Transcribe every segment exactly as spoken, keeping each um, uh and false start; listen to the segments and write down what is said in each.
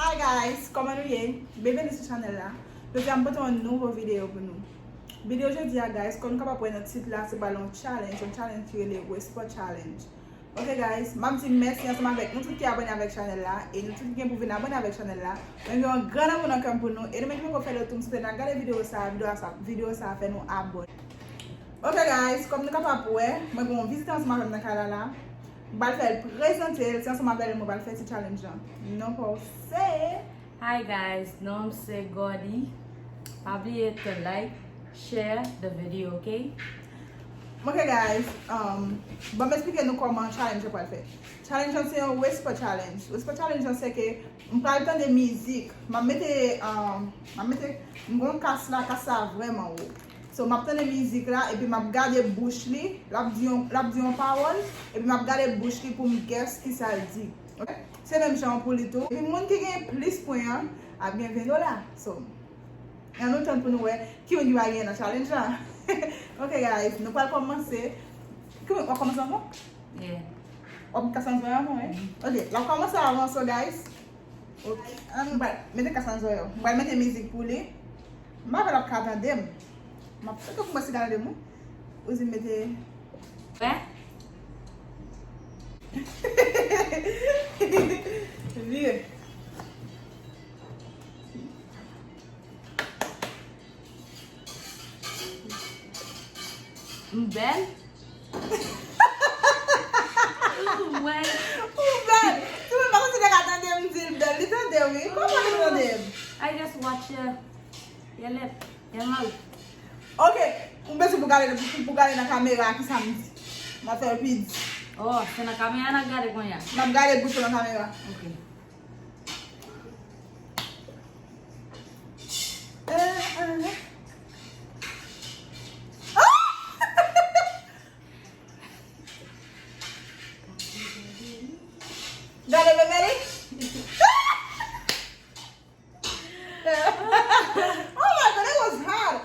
Hi guys, kòman nou ye? Byenveni sou chanèl la. Jodi a m pote yon nouvo videyo pou nou. Videyo jodi a guys, kòm nou kapab wè nan tit la, se pral yon challenge, yon challenge ki rele Whisper Challenge. Ok guys, m ap di mèsi ansanm avèk nou tout ki abòne avèk chanèl la, e nou tout ki gen pou vin abòne avèk chanèl la. Mwen gen yon gran lanmou nan kè m pou nou, e nou menm ki poko fè l yo tou, m swete n ap gade videyo sa, videyo sa, videyo sa fè nou abòne. Ok guys, kòm nou kapab wè, mwen gen yon vizitè ansanm avè m nan kay la la. M pral fè l prezante l, se ansanm avè l mwen pral fè ti challenge lan. Non pa w se. Hi guys, non m se Gordy. Pa bliye to like, share the video, ok? Ok guys, um, ban m esplike nou kòman challenge lan pral fèt. Challenge lan se yon whisper challenge. Whisper challenge lan se ke m pral tande mizik. M ap mete, um, m ap mete, m gon kas la, kas la vrèman wo. So, m ap tande mizik la, epi m ap gade bouch li, l ap di yon, l ap di yon pawòl, epi m ap gade bouch li pou m guess kisa l di. Ok? Se menm jan pou li tou. Epi moun ki gen plis pwen an ap gen ven dola. So, ann nou tann pou nou wè ki moun ki va genyen nan challenge la. Ok guys, nou pral kòmanse. Ki moun, w ap kòmanse avan? Yeah. W ap kase zòrèy avan, wi? Mhm. Ok, l ap kòmanse avan, so guys. Ok. Ann, m pral mete kas nan zòrèy ou. M pral mete mizik pou li. M pa kwè l ap ka tande m. M ap fè tankou mwen si tande m, wi. Ou di m mete. Wè? Vire. M bèl? Ou sou mwen? Ou bèl? Tout moun pa konn si te ka tande m di l bèl. Li tande m, wi. Kòman li tande m? I just watch your, your lip, your mouth. Ok. Ou bezwen pou gade, pou, pou gade nan kamera, kisa m di. M ap fè l pi di. Oh, se nan kamera n ap gade kounye a? N ap gade bouch ou nan kamera. Ok. Gade bebe li. Oh my God, it was hard.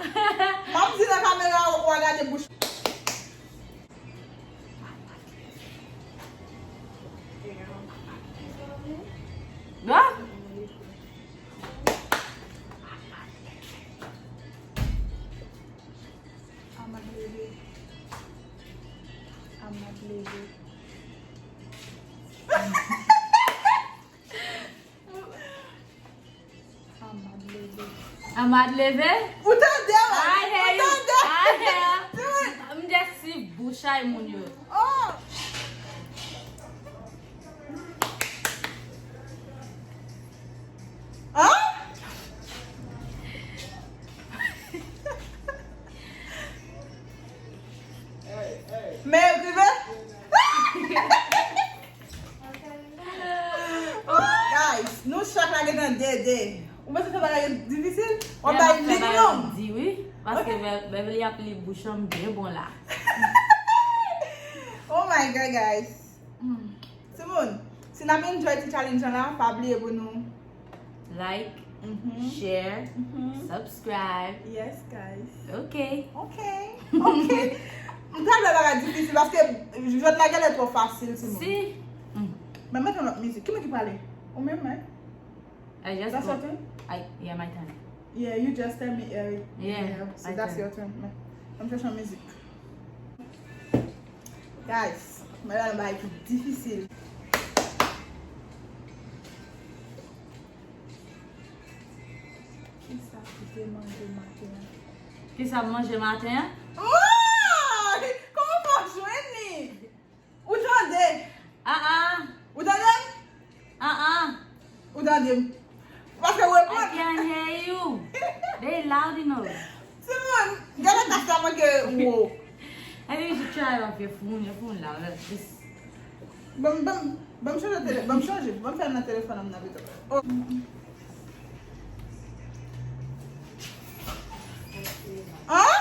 M ap di nan kamera, w a gade bouch. Ah! Amad leve. Amad leve. Amad leve. Amad leve? Ou tande, man? I hear you. Ou tande? I hear. M just si bouch ay moun yo. Oh. Hein? Men yo krive? Guys, nou chak la gentan de de. Ou panse fè bagay yo difisil? W ap bay lig long. Di wi, paske Bev-, Beverly ap li bouch an byen bon la. Oh my God, guys. Hmm. Timoun, si n ap enjoy ti challenge lan la, pa bliye pou nou like, mhm, share, mhm, subscribe. Yes, guys. Ok. Ok. Ok. M ta vle bagay difisil paske jwèt la genlè twò fasil, timoun. Si. Hmm. Men mete yon lòt mizik. Ki moun ki prale? Ou menm, men? I just That's your turn? I, yeah, my turn. Yeah, you just tell me, uh, yeah, yeah, so my that's turn. Your turn. Men, ann chèche yon mizik. Guys, mwen la nan bagay ki difisil. Kisa ki te manje maten an? Kisa m manje maten an? Woy! Kòman w fè w jwenn li? Ou tande? Ah, ah. Ou tande m? Ah, ah. Ou tande m? Paske w reponn. I can't hear you. They loud enough. Timoun, gade tas la manke wo. I need to try off your phone. Your phone loud. Let's just Ban m, ban m, ban m chanje tele-, ban m chanje. Ban m fè l nan telefòn an m nan pito. Oh. Hein?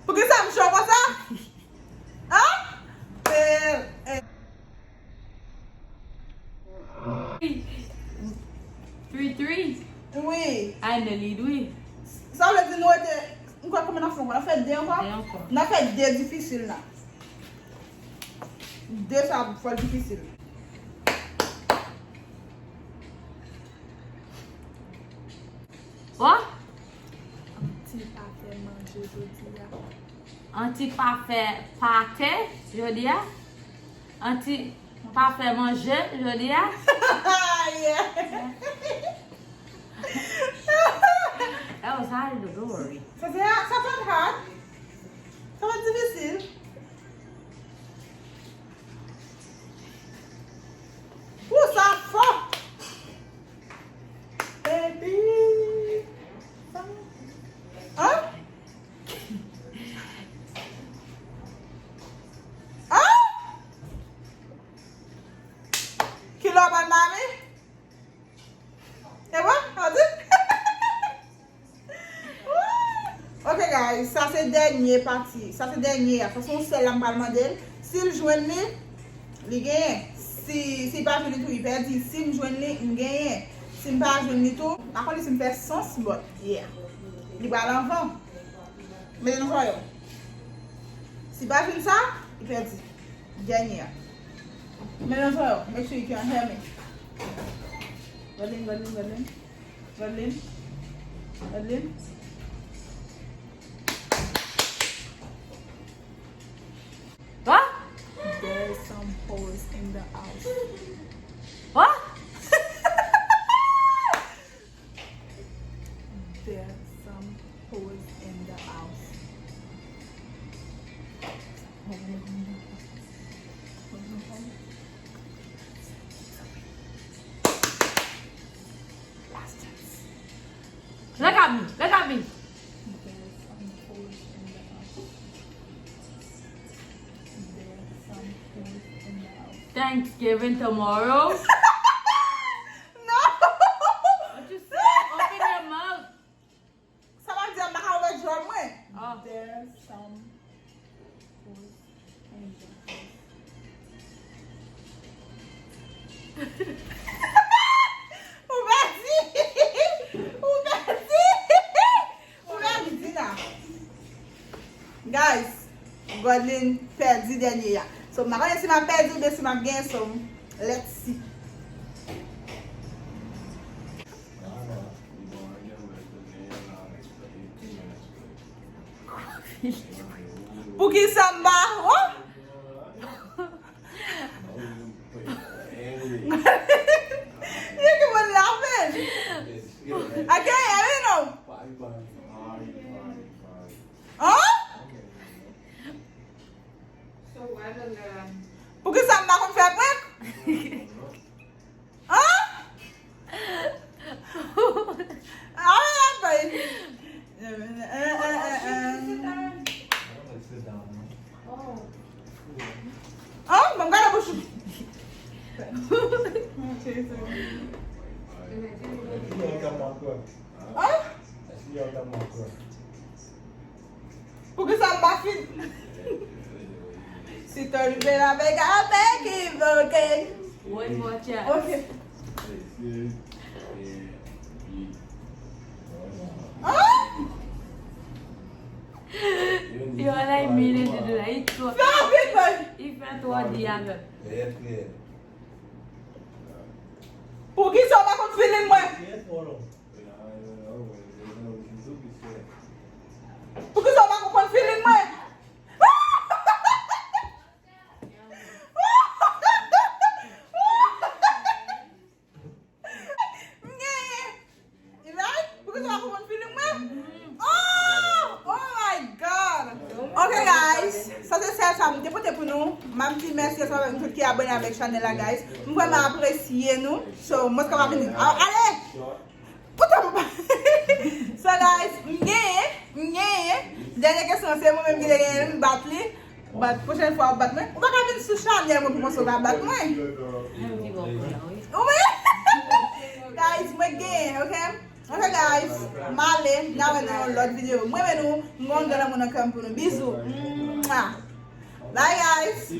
Poukisa m cho konsa? Hein? Eh, eh. Three three. Wi. I in the lead, wi. Sa vle di nou rete, m kwè konbyen n ap fè ankò? N ap fè de ankò? De ankò. N ap fè de difisil la. De sa fò l difisil. Bon. Anti pa fè manje jodi a. Anti pa fè pate jodi a. Anti pa fè manje jodi a. Yeah. That was hard, don't worry. Sa se, sa pa t hard. Sa pa t difisil. Ou sa fò. Baby. Hein? Hein? Kilè w pral mare? E bon? Anti? Ok, guys, sa se dènye pati. Sa se dènye a. Sa se yon sèl la m pral mande l. Si l jwenn li, li genyen. Si, si l pa jwenn li tou, li pèdi. Si m jwenn li, m genyen. Si m pa jwenn li tou, m pa konnen si m fè sans, but yeah. Li pral anvan. Mete nan zòrèy ou. Si l pa jwenn sa, li pèdi. Dènye a. Mete nan zòrèy ou. Make sure you can hear me. Godlin, Godlin, Godlin. Godlin. Godlin. What? There's some hoes in the house. What? There's some hoes in the house. Look at me. Look at me. Thanksgiving tomorrow. No. What you say? Open your mouth. Sa pa di a m pa ka ouvè djòl mwen. Oh. There's some hoes in the house. Ou pèdi! Ou pèdi! Ou pèdi, Dina! Guys, Godlin pèdi dènye a. So, m pa konnen si m ap pèdi oubyen si m ap genyen, so, let's see. Poukisa m pa? Oh! Yo ki moun la fè. Ake, a wi non. An? Poukisa m pa konn fè prank? An? An, an, an. An, ban m gade bouch ou. An? Poukisa m pa fin? Si to rive la vega, vegi, ok. One more chance. Ok. Ah! Yo, like, mi le de la. Fè rapid, boy. Li fè twò di avè m. Poukisa w pa konn feeling mwen? Poukisa w pa konprann feeling mwen? M genyen. Right? Poukisa w pa konprann feeling mwen? Oh! Oh my God! Ok, guys. Sa se sèl sa m te pote pou nou. M ap di mèsi ansanm avèk nou tout ki abòne avèk chanèl la, guys. M vrèman apresye nou. So, mwen kapab vini. A-, ale! Poutèt m pa. So, guys, m genyen, m genyen. Dènye kesyon an, se mwen menm ki te genyen l, m bat li. But pwochèn fwa w ap bat mwen. Ou pa ka vin sou chanèl mwen pou panse w ka bat mwen. Wi. Guys, mwen genyen, ok? Ok, guys, m ale, n a wè nan yon lòt videyo. M renmen nou, m gen yon grenn lanmou nan kè m pou nou. Bizou. Mwah. Bye, guys.